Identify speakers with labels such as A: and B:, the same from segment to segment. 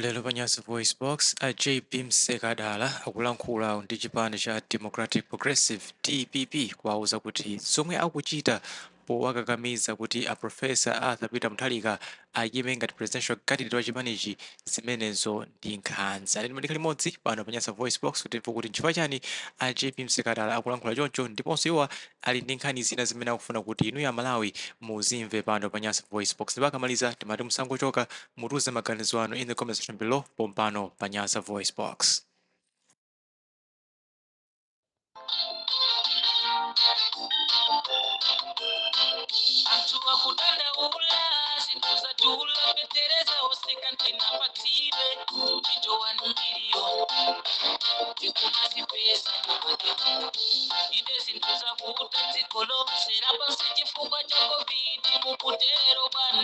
A: Lero pa Nyasa VoiceBox, a JB Msekadala akulankhula ndi chipani cha Democratic Progressive, DPP, kuwauza kuti zomwe akuchita powakakamiza kuti a Professor Arthur Peter Mutharika ayime ngati presidential candidate wa chipanichi, zimenezo ndi nkhanza. Lero tikhale limodzi pano pa Nyasa VoiceBox kuti timve kuti nchifukwa chani a JB Msekadala akulankhula choncho, ndiponso iwowa ali ndi nkhani zina zimene akufuna kuti inuyo Amalawi muzimve pano pa Nyasa VoiceBox. Ndipo akamaliza timati musangochoka, mutiuze maganizo anu in the comment section below pompano pa Nyasa VoiceBox.
B: Anthu akudandaula, zinthu zadula, fetereza watsika, tinapatsidwe ntchito 1 miliyoni tikumazipeza inde. Zinthu zavuta dziko lonse lapansi chifukwa cha COVID, mukutero bwana.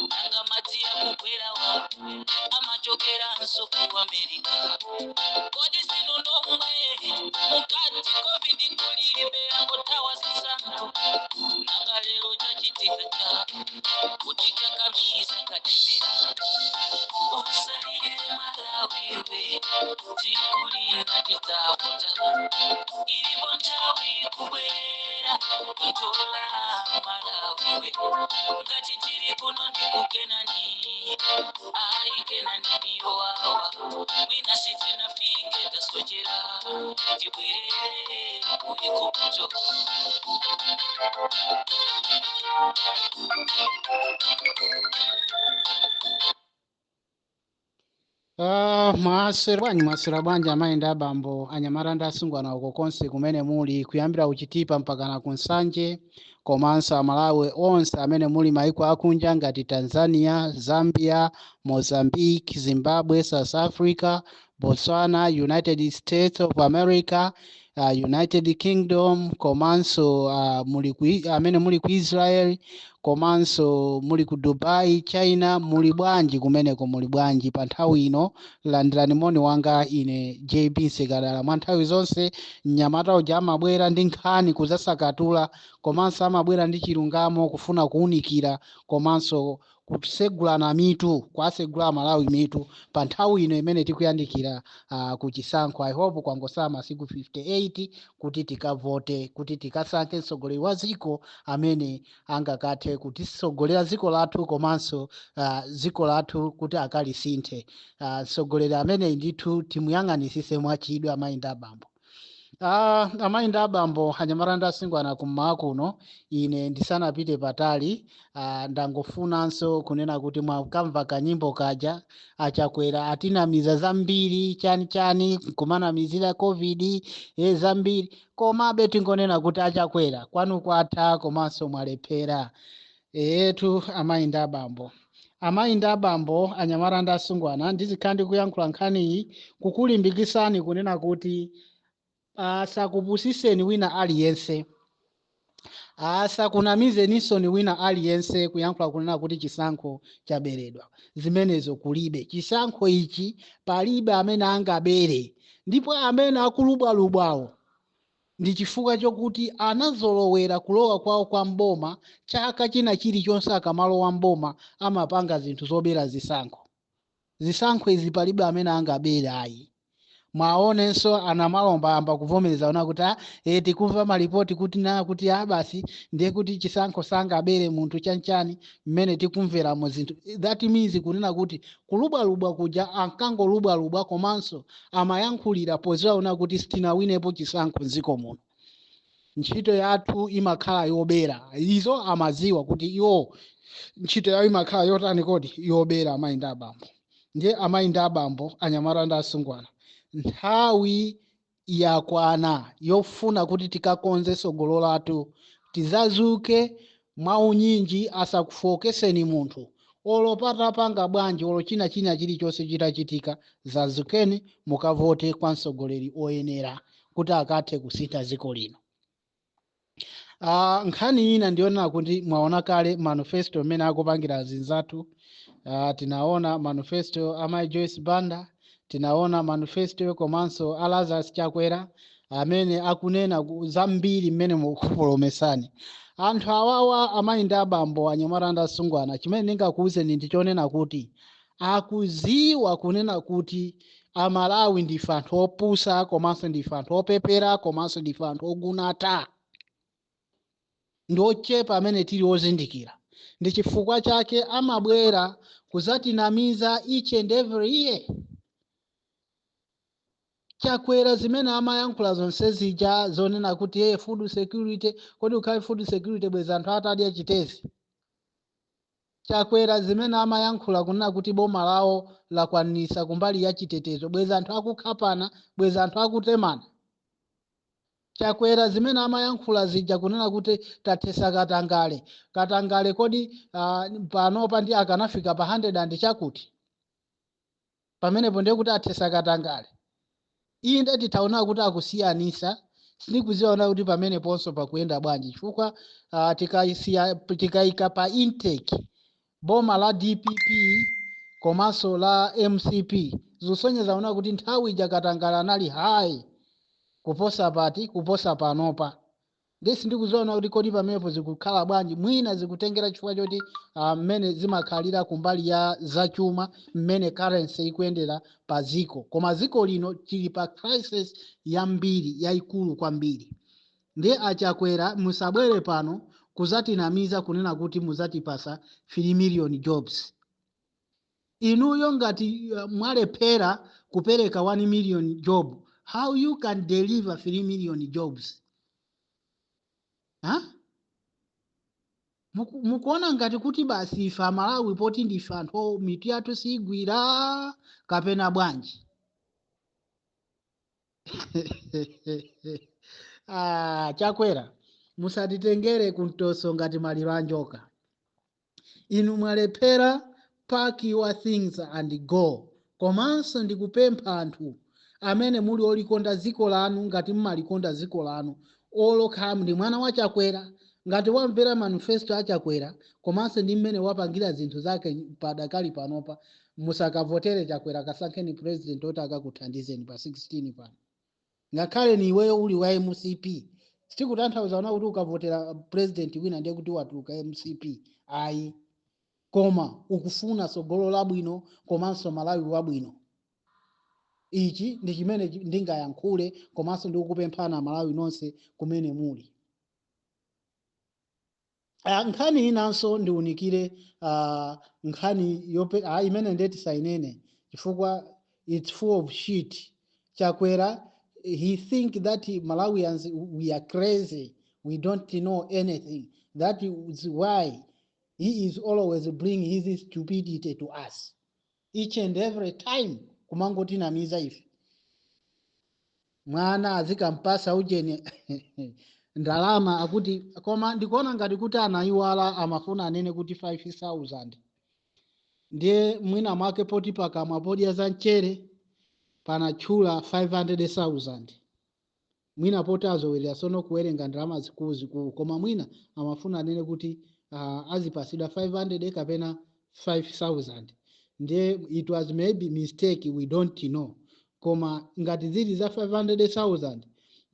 B: Nanga madzi akubwerawa amachokeranso ku America? Kodi sinu nomwe mukati COVID kulibe, angothawa zisankho? Nanga lero chachitika cha kutikakamiza katemera? Usalire Malawiwe, tsiku lina tidzavuta, ilipo nthawi kubwera kutola Malawiwe. Ngati tili kuno ndi ku Kenani, ayi, Kenani ndiyowawa, mwina sitinafike, tasochera, tibwerere ku Igupto.
C: Mwaswera bwanji, mwaswera bwanji amayi ndi abambo, anyamata ndi asungwana, uko konse kumene muli, kuyambira kuchitipa mpakana ku Nsanje, komanso Amalawi onse amene muli maiko akunja ngati Tanzania, Zambia, Mozambique, Zimbabwe, South Africa, Botswana, United States of America, United Kingdom, komanso amene muli ku Israel, komanso muli ku Dubai, China, muli bwanji kumeneko, muli bwanji pa nthawi ino? Landirani moni wanga, ine JB Nsekadala. Mwa nthawi zonse mnyamata uja amabwera ndi nkhani kuzasakatula, komanso amabwera ndi chilungamo, kufuna kuwunikira komanso kusegulana mitu, kuasegula Malawi mitu pa nthawi ino imene tikuyandikira ku chisankho. I hope kwangosala masiku 58 kuti tikavote, kuti tikasankhe mtsogoleri wa dziko amene angakathe kutisogolera dziko lathu, komanso dziko lathu kuti akalisinthe. Mtsogoleri amene ndithu timuyang'anisise mwachidwi, amayi ndi abambo. Amayi ndi abambo, anyamata ndi asungwana, kummawa kuno ine ndisanapite patali, ndangofunanso kunena kuti mwakamva kanyimbo kaja, Achakwera atinamiza zambiri, chani chani, kumanamizira COVID, zambiri, komabe tingonena kuti Achakwera, kwanu kwatha komanso mwalephera. Eetu, amayi ndi abambo, amayi ndi abambo, anyamata ndi asungwana, ndizikhala ndikuyankhula nkhaniyi kukulimbikisani kunena kuti asakupusiseni wina aliyense, asakunamizeninso ni wina aliyense kuyankhula kunena kuti chisankho chaberedwa. Zimenezo kulibe. Chisankho ichi palibe amene angabere, ndipo amene akulubwalubwawo ndi chifukwa chokuti anazolowera kulowa kwawo kwa mboma. Chaka china chilichonse akamalowa mboma amapanga zinthu zobera zisankho. Zisankho izi palibe amene angabere, ayi. Mwaonenso anamalomba amba kuvomereza ona kuti tikumva malipoti kuti na kuti basi, ndiye kuti chisankho sangabere munthu, chanchani, mmene tikumveramo zinthu. That means kunena kuti kulubwalubwa kuja ankangolubwalubwa, komanso amayankhulira poziwa kuti sitinawinepo chisankho mdziko muno, ntchito yathu imakhala yobera. Izo amaziwa kuti iwo ntchito yawo imakhala yotani kodi? Yobera. Amayi ndi abambo, ndiye amayi ndi abambo, anyamata ndi asungwana, nthawi yakwana yofuna kuti tikakonze tsogolo lathu, tizazuke mwaunyinji. Asakufokeseni munthu, olo patapanga bwanji, olo china china chilichonse chitachitika, zazukeni mukavote kwa mtsogoleri oyenera kuti akathe kusintha dziko lino. Nkhani ina ndionena kuti mwaona kale manifesto imene akupangira azinzathu. Tinaona manifesto amayi Joyce Banda, tinaona manifesto komanso a Lazarus Chakwera amene akunena zambiri mmene mukupolomesani anthu awawa. Amayi ndi abambo, anyamata ndi asungwana, chimene ndingakuwuzeni ndi chonena kuti Akuziwa kunena kuti Amalawi ndife anthu opusa, komanso ndife anthu opepera, komanso ndife anthu ogunata, ndi ochepa amene tili ozindikira. Ndi chifukwa chake amabwera kuzatinamiza each and every year. Chakwera zimene amayankhula zonse zija zonena kuti, "Hey, food security," kodi ukhale food security bweza anthu atadya chitezi? Chakwera zimene amayankhula kunena kuti boma lawo lakwanisa kumbali ya chitetezo, bweza anthu akukhapana, bweza anthu akutemana? Chakwera zimene amayankhula zija kunena kuti tathesa katangale, katangale kodi panopa ndi akanafika pa 100 and chakuti pamenepo ndiye kuti athesa katangale? Inde, titaona kuti akusiyanisa, sindikuziona kuti pameneponso pakuyenda bwanji, chifukwa tikayika pa intake boma la DPP komanso la MCP, zikusonyeza ona kuti nthawi ija katangale anali high kuposa pati, kuposa panopa. Ndisi ndikuziona kuti kodi pamenepo zikukhala bwanji. Mwina zikutengera chifukwa choti mmene zimakhalira kumbali ya zachuma, mmene currency ikuyendera pa ziko. Koma ziko lino tili pa crisis yambiri, yayikulu kwambiri. Ndiye Achakwera, musabwere pano kuzatinamiza kunena kuti muzatipasa 3 million jobs. Inuyo ngati mwalephera kupereka 1 million job, how you can deliver 3 million jobs, ha? Mukuona ngati kuti basi ife Amalawi poti ndife anthu mitu yathu sigwira kapena bwanji? Ah, Chakwera, musatitengere kumtoso ngati maliro a njoka. Inu mwalephera, pack your things and go. Komanso ndikupempha anthu amene muli olikonda dziko lanu, ngati mmalikonda dziko lanu, olokha ndi mwana wa Chakwera, ngati wamvera manifesto a Chakwera komanso ndi mmene wapangira zinthu zake padakali panopa, musakavotere Chakwera. Kasankheni president oti akakuthandizeni pa 16 pano. Ngakhale ni iweyo uli wa MCP, sikutanthauza ona kuti ukavotera president wina ndiye kuti watuluka MCP, ayi. Koma ukufuna tsogolo labwino komanso Malawi wabwino. Ichi ndi chimene ndingayankhule, komanso ndikukupemphana Malawi nonse kumene muli. Nkhani inanso ndiunikire, nkhani yope imene ndeti sainene chifukwa it's full of shit. Chakwera, he think that Malawians, we are crazy, we don't know anything. That is why he is always bring his stupidity to us each and every time, kumangotinamiza ife. Mwana azikampasa ujeni ndalama akuti, koma ndikuona ngati kuti anayiwala, amafuna anene kuti 5000. Ndiye mwina mwake poti pakamwa podya za mchere panatchula 500,000, mwina poti azowerera sono kuwerenga ndalama zikuluzikulu, koma mwina amafuna anene kuti azipasidwa 500 kapena 5000. Ndiye it was maybe mistake, we don't know. Koma ngati zili za 500,000,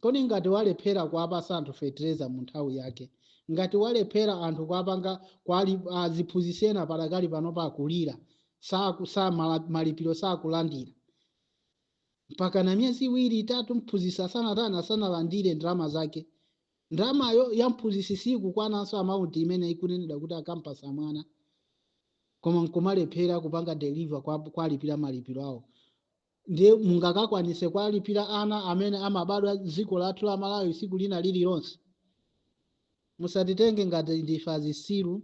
C: kodi ngati walephera kuwapasa anthu fertilizer mu nthawi yake, ngati walephera anthu kuwapanga kwali aziphunzitsena padakali pano akulira, sa malipiro sakulandira mpaka na miyezi 2, 3, mphunzitsi asanatani, asanalandire ndalama zake. Ndalamayo ya mphunzitsi sikukwananso amount imene ikunenedwa kuti akampasa mwana, koma nkumalephera kupanga deliver kwalipira malipiro awo, ndiye mungakakwanise kwalipira ana amene amabadwa dziko lathu la Malawi tsiku lina lililonse? Musatitenge ngati ndife azisiru,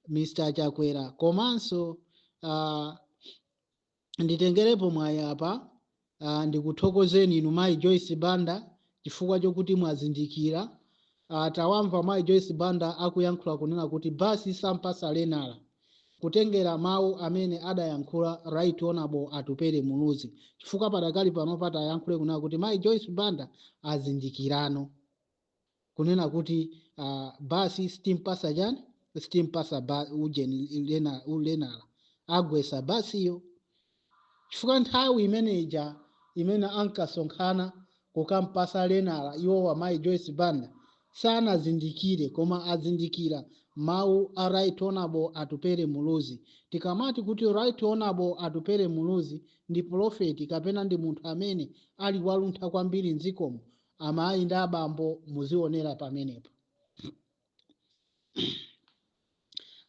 C: Mr Chakwera. Komanso nditengerepo mwayi apa, ndikuthokozeni inu Mayi Joyce Banda chifukwa chokuti mwazindikira. Tawamva Mayi Joyce Banda akuyankhula kunena kuti basi sampasa learner, kutengera mawu amene adayankhula Right Honorable Atupele Muluzi, chifukwa padakali pano patayankhule kunena kuti Mayi Joyce Banda azindikirano kunena kuti basi sitimpasa chani, sitimpasa ujeni learner, agwesa basiyo. Chifukwa nthawi imeneja imene ankasonkhana kukampasa learner, iwowa Mayi Joyce Banda sanazindikire, koma azindikira Mawu a Right Honorable Atupele Muluzi. Tikamati kuti Right Honorable Atupele Muluzi ndi prophet kapena ndi munthu amene ali waluntha kwambiri mdzikomo, amayi ndi abambo, muzionera pamenepo.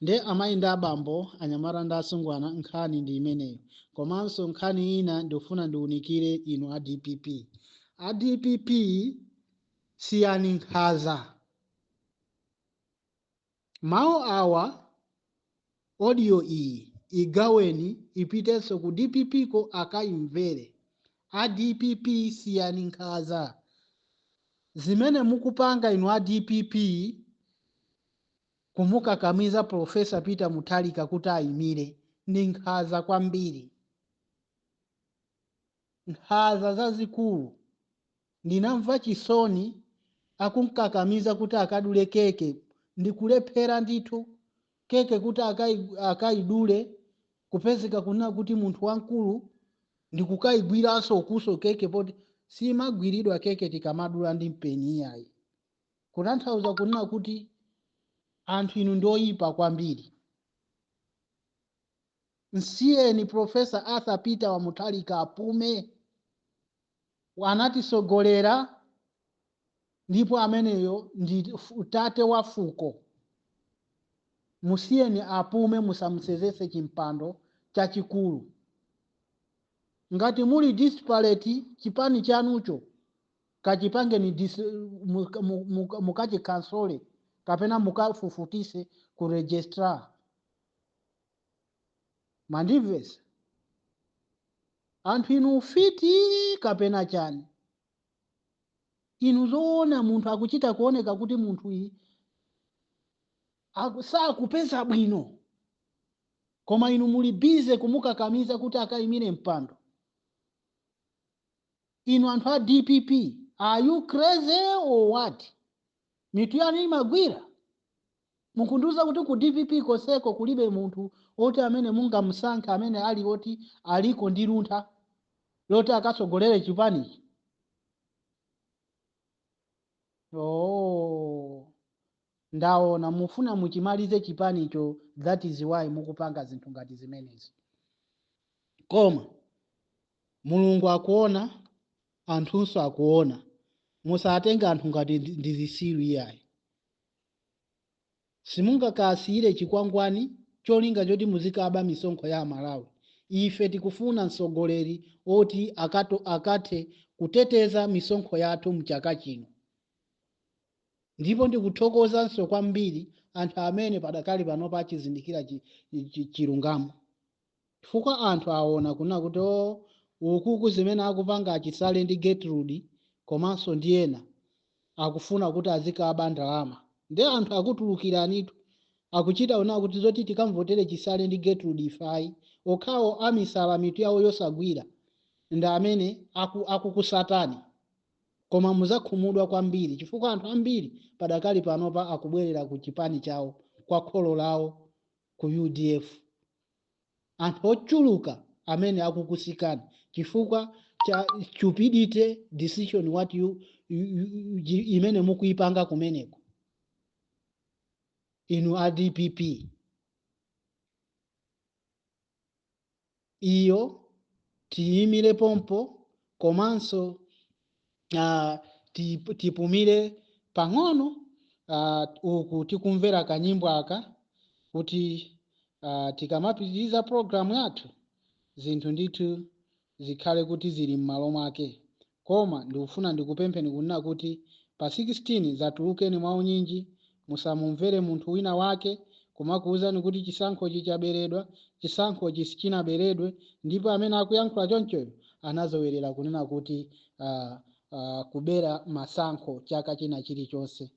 C: Nde amayi ndi abambo, anyamata ndi asungwana, nkhani ndi imeneyo. Komanso nkhani ina ndikufuna ndiunikire inu a DPP. A DPP, siyani nkhaza. Mawu awa, audio iyi igaweni ipitenso ku DPP ko akayimvere. A DPP, siyani nkhaza. Zimene mukupanga inu a DPP kumukakamiza Professor Peter Mutharika kuti ayimire ndi nkhaza kwambiri, nkhaza zazikulu. Ndinamva chisoni akunkakamiza kuti akadule keke, ndikulephera ndithu keke kuti akayidule, kupezeka kunena kuti munthu wamkulu ndikukayigwiranso kuso keke, poti simagwiridwa keke tikamadula ndi mpeni iyayi. Kutanthauza kunena kuti anthu inu ndi oyipa kwambiri. Nsiyeni Professor Arthur Peter wa Mutharika apume. Anatisogolera ndipo ameneyo ndi tate wa fuko. Musiyeni apume, musamusezese chimpando chachikulu. Ngati muli desperate, chipani chanucho kachipangeni mukachikansole kapena mukafufutise ku registrar. Mandimvesa? Anthu inu, ufiti kapena chani? Inu, zoona munthu akuchita kuoneka kuti munthu iyi sakupeza bwino, koma inu muli busy kumukakamiza kuti akayimire mpando. Inu anthu a DPP, are you crazy or what? Mitu yanu imagwira? Mukundiuza kuti ku DPP koseko kulibe munthu oti amene mungamusankhe, amene ali oti aliko ndi luntha loti akatsogolere chipanichi? Oh, ndaona mufuna muchimalize chipanicho. That is why mukupanga zinthu ngati zimenezi. Koma Mulungu akuona, anthunso akuona. Musatenge anthu ngati ndi zisilu iyayi. Simungakasiyire chikwangwani cholinga choti muzikaba misonkho ya Amalawi. Ife tikufuna mtsogoleri oti akathe kuteteza misonkho yathu mchaka chino. Ndipo ndikuthokozanso kwambiri anthu amene padakali panopa achizindikira chilungamo, chifukwa anthu aona kuna kuti o ukuku zimene akupanga achisale ndi Gertrude komanso ndi ena akufuna kuti azikaba ndalama. Ndi anthu akutulukiranitu, akuchita ona kuti zoti tikamvotere Chisale ndi Gertrude ifayi, okhawo amisala, mitu yawo yosagwira ndi amene akukusatani. Koma muzakhumudwa kwambiri, chifukwa anthu ambiri padakali panopa akubwerera ku chipani chawo, kwa kholo lawo, ku UDF. Anthu ochuluka amene akukusikani chifukwa cha stupidity decision what you imene mukuipanga kumeneko inu a DPP. Iyo tiyimire pompo, komanso tipumire pang'ono uku tikumvera kanyimbo aka, kuti tikamapitiriza programu yathu zinthu ndithu zikhale kuti zili m'malo mwake. Koma ndikufuna ndikupempheni kunena kuti pa 16 zatulukeni mwaunyinji. Musamumvere munthu wina wake kumakuwuzani kuti chisankhochi chaberedwa. Chisankhochi sichinaberedwe, ndipo amene akuyankhula chonchoyo anazowerera kunena kuti kubera masankho chaka china chilichonse.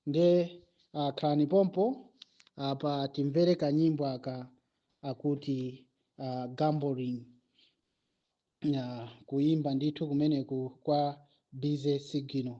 C: Nde khalani pompo apa, timvere kanyimbo aka akuti Gambling, kuimba ndithu kumeneku kwa Busy Signal.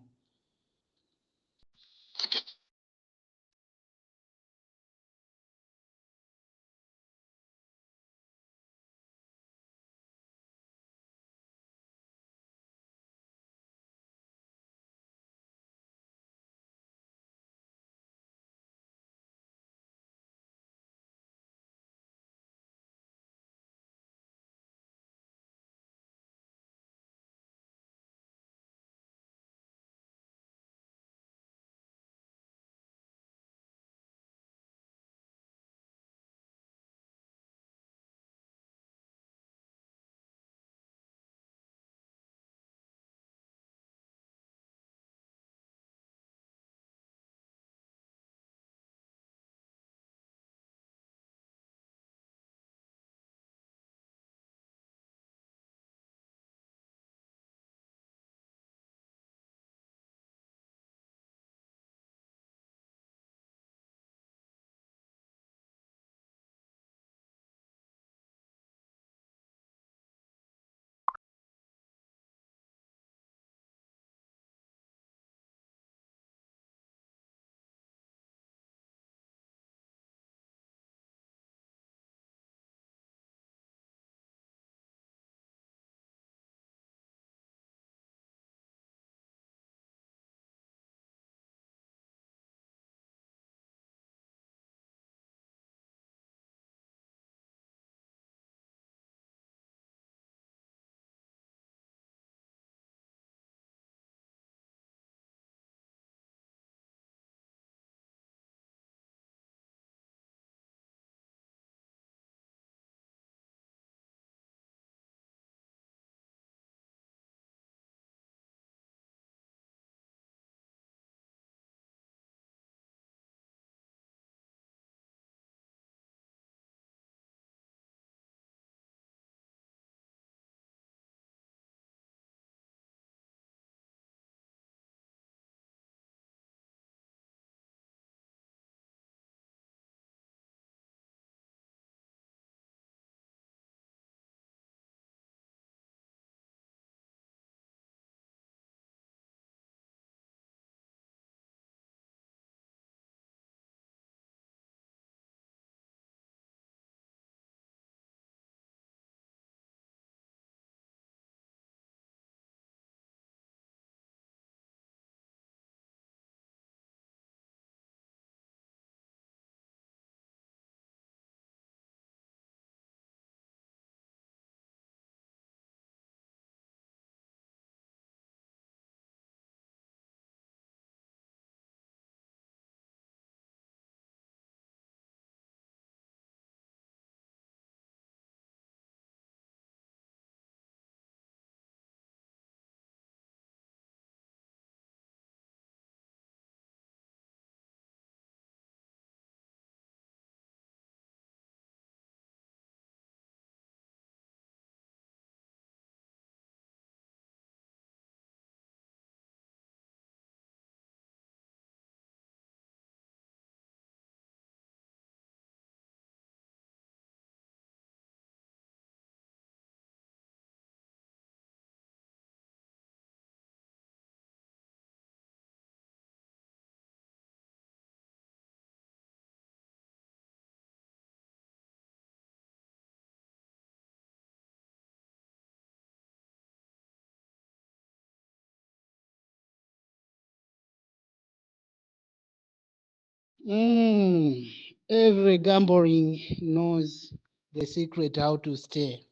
C: Every gambling knows the secret how to stay.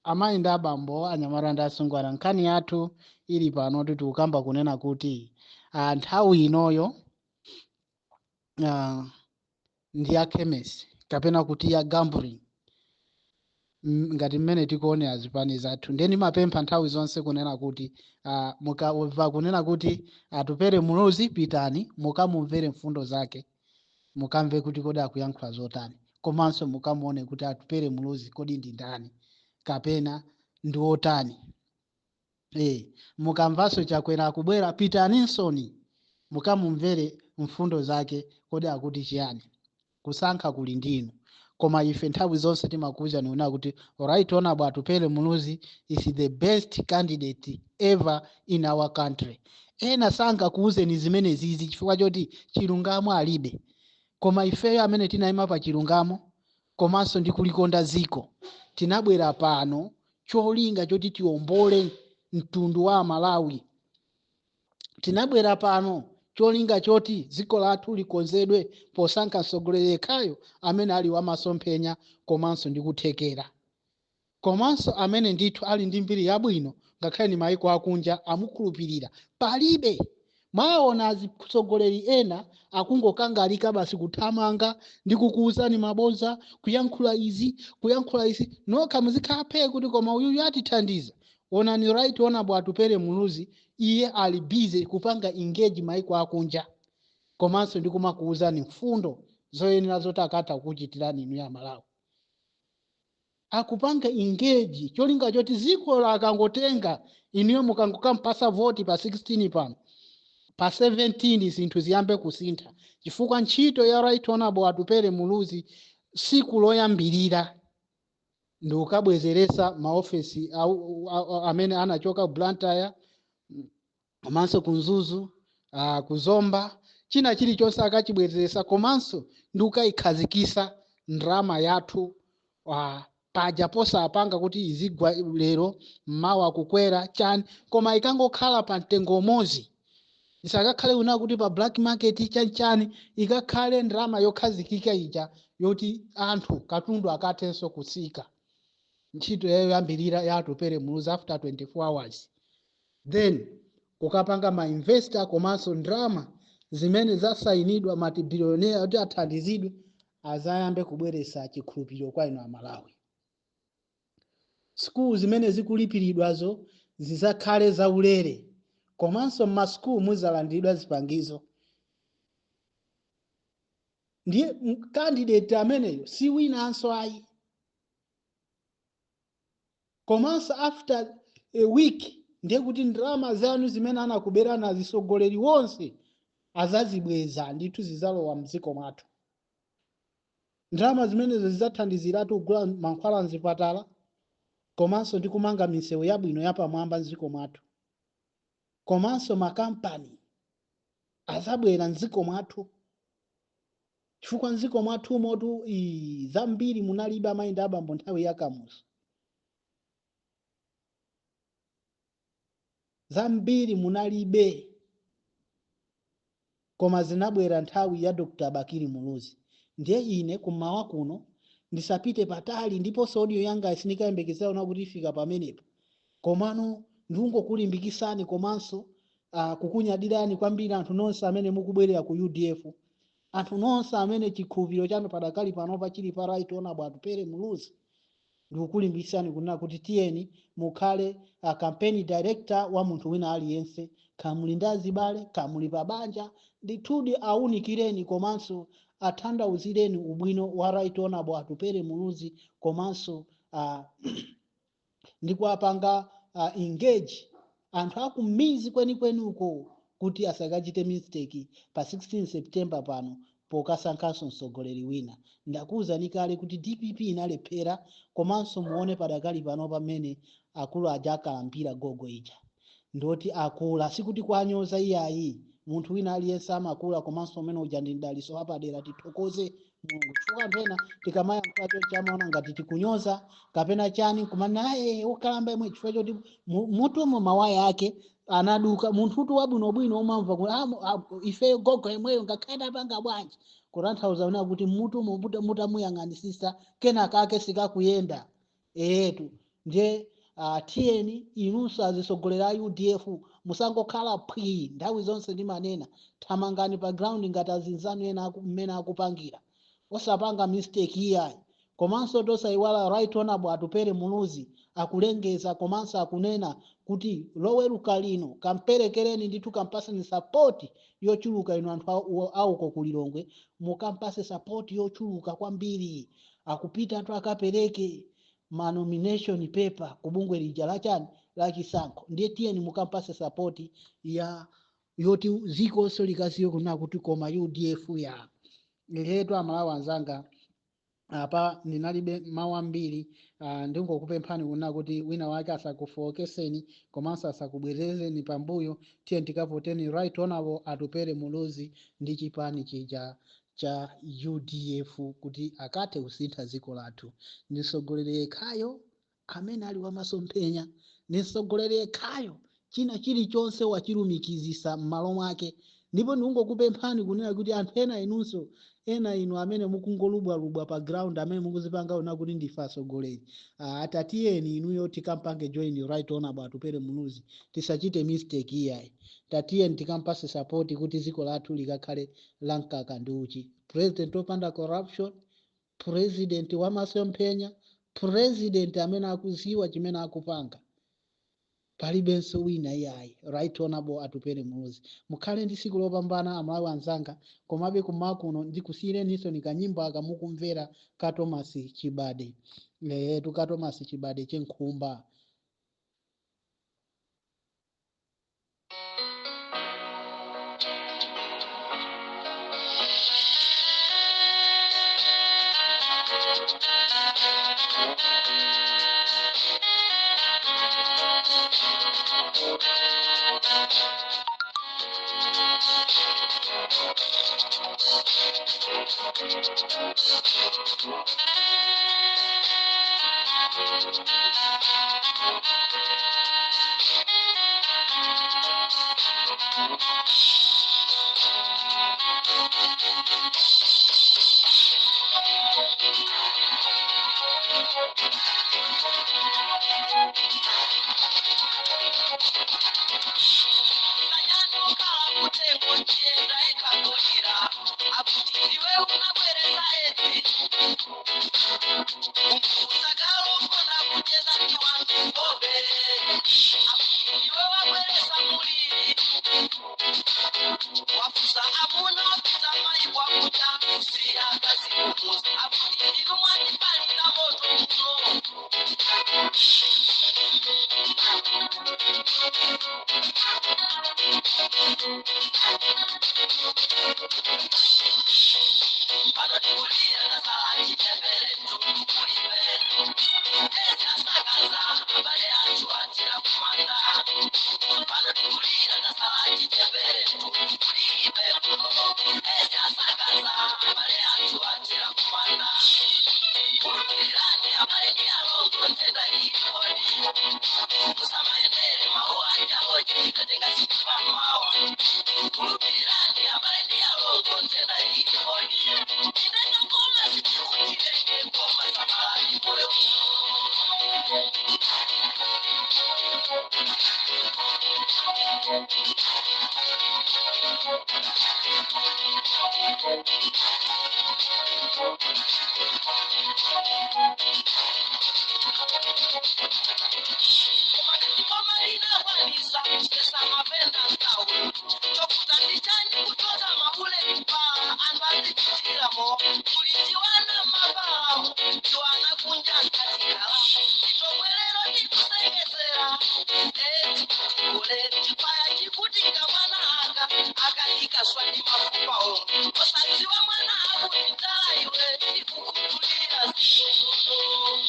C: Amayi ndi abambo, anyamata ndi asungwana, nkhani yathu ili pano tikukamba kunena kuti nthawi inoyo ndi ya chemist kapena kuti ya gambling, ngati mmene tikuonera zipani zathu. Ndiye ndimapempha nthawi zonse kunena kuti mukamva kunena kuti Atupere Muluzi, pitani mukamumvere mfundo zake, mukamve kuti kodi akuyankhula zotani, komanso mukamuone kuti Atupere Muluzi kodi ndi ndani kapena ndi wotani. Mukamvanso Chakwera akubwera, pitaninsoni mukamumvere mfundo zake, kodi akuti chiyani. Kusankha kuli ndinu, koma ife nthawi zonse timakuwuzani kunena kuti Right Honorable Atupele Muluzi is the best candidate ever in our country. Ena sangakuwuzeni zimene zizi chifukwa choti chilungamo alibe, koma ifeyo amene tinayima pa chilungamo komanso ndi kulikonda ziko, tinabwera pano cholinga choti tiwombole mtundu wa Malawi. Tinabwera pano cholinga choti dziko lathu likonzedwe posankha mtsogoleri yekhayo amene ali wamasomphenya komanso ndi kuthekera, komanso amene ndithu ali ndi mbiri yabwino, ngakhale ni maiko akunja amukhulupirira. Palibe mwaona azitsogoleri ena akungokangalika basi kuthamanga ndi kukuwuzani mabodza, kuyankhula izi, kuyankhula izi, nokha muzikhala phee kuti koma uyuyu atithandiza. Onani Right Honorable Atupele Muluzi, iye ali busy kupanga engage maiko akunja komanso ndi kumakuwuzani mfundo zoyenera zoti akatha kukuchitirani inu ya Malawi. Akupanga engage cholinga choti dziko akangotenga, inuyo mukangokampasa voti pa 16 pano, pa 17 zinthu ziyambe kusintha, chifukwa ntchito ya Right Honorable Atupele Muluzi siku loyambirira ndi kukabwezeresa maofesi amene anachoka Blantyre komanso ku Mzuzu, kuzomba, china chilichonse akachibwezeresa, komanso ndi kukayikhazikisa ndrama yathu paja posapanga kuti izigwa lero, mmawa kukwera chani, koma ikangokhala pa mtengo umodzi, isakakhale una kuti pa black market chanchani, ikakhale ndrama yokhazikika ija yoti anthu katundu akathenso kutsika. Ntchito yoyambirira ya Atupele Muluzi after 24 hours, then kukapanga ma investor komanso ndrama zimene zasayinidwa multi-billionaire kuti athandizidwe, azayambe kubweresa chikhulupiriro kwa inu Amalawi. Sukulu zimene zikulipiridwazo zizakhale zaulere, komanso m'masukulu muzalandiridwa zipangizo. Ndiye candidate ameneyo si winanso ayi. Komanso after a week ndiye kuti ndalama zanu zimene anakuberani azisogoleri wonse azazibweza ndithu, zizalowa mdziko mwathu. Ndalama zimenezo zidzathandiziratu kugula mankhwala mzipatala komanso ndi kumanga misewu yabwino yapamwamba mdziko mwathu, komanso makampani azabwera mdziko mwathu, chifukwa mdziko mwathu motu zambiri munalibe, amayi ndi abambo, nthawi ya Kamuzu zambiri munalibe, koma zinabwera nthawi ya Dr. Bakili Muluzi. Ndiye ine kummawa kuno ndisapite patali, ndiponso audio yanga sindikayembekezera kuti ifika pamenepo, komano ndingokulimbikisani komanso kukunyadirani kwambiri anthu nonse amene mukubwerera ku UDF, anthu nonse amene chikhulupiriro chanu padakali panopa chili pa Right Honorable Atupele Muluzi. Ndikukulimbikisani kunena kuti tiyeni mukhale campaign director wa munthu wina aliyense, kamuli ndi azibale, kamuli pa banja, ndithudi awunikireni komanso atanthauzireni ubwino wa Right Honorable Atupele Muluzi, komanso ndi kuwapanga engage anthu akumizi kwenikweni uko kuti asakachite mistake pa 16 September pano pokasankhanso mtsogoleri wina. Ndakuwuzani kale kuti DPP inalephera, komanso muone padakali pano pamene akulu aja akalambira gogo ija, ndoti akula, sikuti kwanyoza iyayi, munthu wina aliyense amakula, komanso umene uja ndi mdaliso wapadera, tithokoze. Mulungu, chifukwa anthu ena tikamayankhula chonchi amaona ngati tikunyoza kapena chani, kumanena aye wokalamba imwe, chifukwa choti mutumo mawaya ake anaduka. Munthutu wabwinobwino umamva kuti ifeyo gogo imweyo ngakhale tapanga bwanji, kutanthauza una kuti mutumo mutamuyang'anisisa kenaka ake sikakuyenda. Eyetu ndiye tiyeni inunso azisogolera a UDF musangokhala phwii nthawi zonse. Ndimanena thamangani pa ground ngati azinzanu ena mmene akupangira, osapanga mistake iyayi. Komanso tosayiwala Right Honorable Atupele Muluzi akulengeza komanso akunena kuti Loweruka lino kamperekereni ndithu, kampaseni support yochuluka. Inu anthu auko kulilongwe mukampase support yochuluka kwambiri. Akupita anthu akapereke ma nomination paper kubungwe lija lachani lachisankho. Ndiye tiyeni mukampase support ya yoti zikonso likaziwe kunena kuti koma UDF ya letu. Amalawi anzanga, apa ndinalibe mawu ambiri. Ndingokupemphani kunena kuti wina wake asakufowokeseni komanso asakubwerezeni pambuyo. Tiye tikavoteni Right Honorable Atupele Muluzi ndi chipani chija cha UDF kuti akathe kusintha dziko lathu. Ndi mtsogoleri yekhayo amene ali wamasomphenya, ndi mtsogoleri yekhayo china chilichonse wachilumikizisa m'malo mwake. Ndipo ndikungokupemphani kunena kuti anthu ena inunso, ena inu amene mukungolubwalubwa pa ground, amene mukuzipanga una kuti ndife atsogoleri, tatiyeni inuyo tikampange join Right Honorable Atupele Muluzi. Tisachite mistake iyayi. Tatiyeni tikampase support kuti dziko lathu likakhale la mkaka ndi uchi. President wopanda corruption, president wamasomphenya, president amene akuziwa chimene akupanga, palibenso wina iyayi, Right Honorable Atupele Muluzi. Mukhale ndi tsiku lopambana, Amalawi anzanga. Komabe kumakuno ndikusiyireninso ni kanyimbo akamukumvera ka Thomas Chibade letu, ka Thomas Chibade chenkhumba.
B: Sanyanukala kutengo chienda ikagulira akuti iwe unabweresa edzi usakalofona kucheza ndi wantu bobe akuti iwe wabweresa muliri wafusa amuna wapita mai kwakuta kusiya akazi kumuzi akuti inu mwatipalira moto muno. Panotikulira nasala chitembere mtukulibe ezi asakaza abale achu atira kumanda. Panotikulira nasala chitembere mtukulibe ezi asakaza abale achu atira kumanda. Kulupilirani abale ni alongo ntenda iliponi musamaendere mawu anjahoji katenga sikupamawa. Kulupilirani abale ni alongo ntenda iliponi inenokoma sitikutilenge koma samalani moyo. Komalina sesa mavenda ntawu chokuta ndichani kutoza maule kupala anthu azichitiramo kuli tiwana mapalamu tiwana kunja nkatikalamu titobwerero tikusengezera edzi kutikule paya chikutika mwana aka akatikaswa ndi mafupa omwe osadziwa mwana akuti ndala iwe tikukutulira zikozono.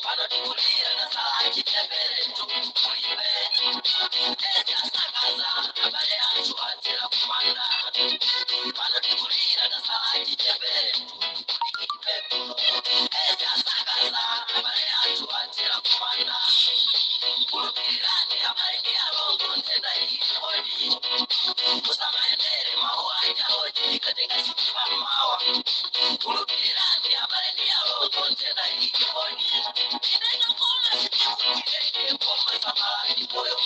B: Pano tikulira tasala chichepere tukulibe. Ezi asakaza abale anthu atera kumanda. Pano tikulira tasala chichepere tukulibe. Ezi asakaza abale anthu atera kumanda. Kulupirirani abale ndi alongo nthenda iyi kodi. Musamayendere mawu ajawo tikatenga sitima mmawa. Kulupirirani abale ndi alongo nthenda iyi kodi. Inena koma sitikutireke koma samalani moyo.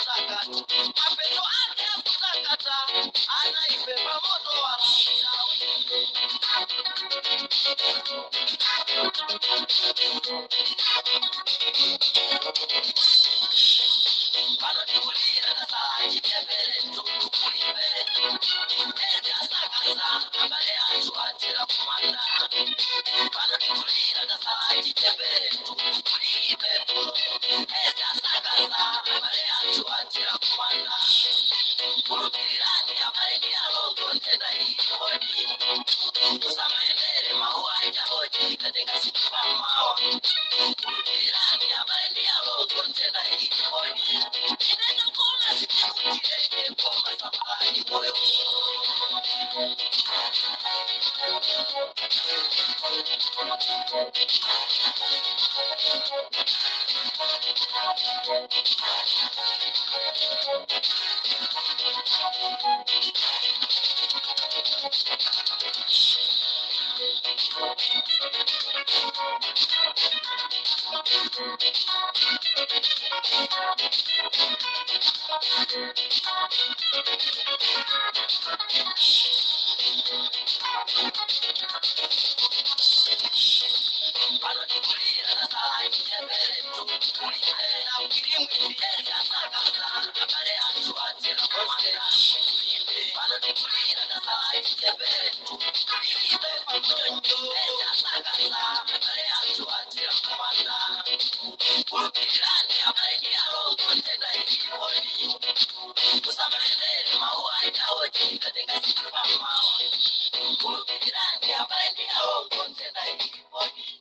B: Mapeto ake akutakata ana ife pamoto walautawi. Pano tikulira tasala chichepere tukulibe. Ezi asakaza abale anthu atera kumanda. Pano tikulira tasala chichepere tukulibe. Ezi asakaza abale anthu atera kumanda. Kulupirirani abale ndi alongo nthenda iyi kodi. Musamayendere mawu ajawo tikatenga sitima mmawa. Kulupirirani abale ndi alongo nthenda iyi kodi. Inena koma sitikutireke koma samalani moyo. Pano tikulira tasala chichepere tukulibe. Ezi asakaza abale anthu atera kumanda. Pano tikulira tasala chichepere tukulibe. Ezi asakaza abale anthu atera kumanda. Kulupirirani abale ndi alongo nthenda iyi kodi. Musamayendere mawu ajawo tikatenga sitima mmawa. Kulupirirani abale ndi alongo nthenda iyi kodi.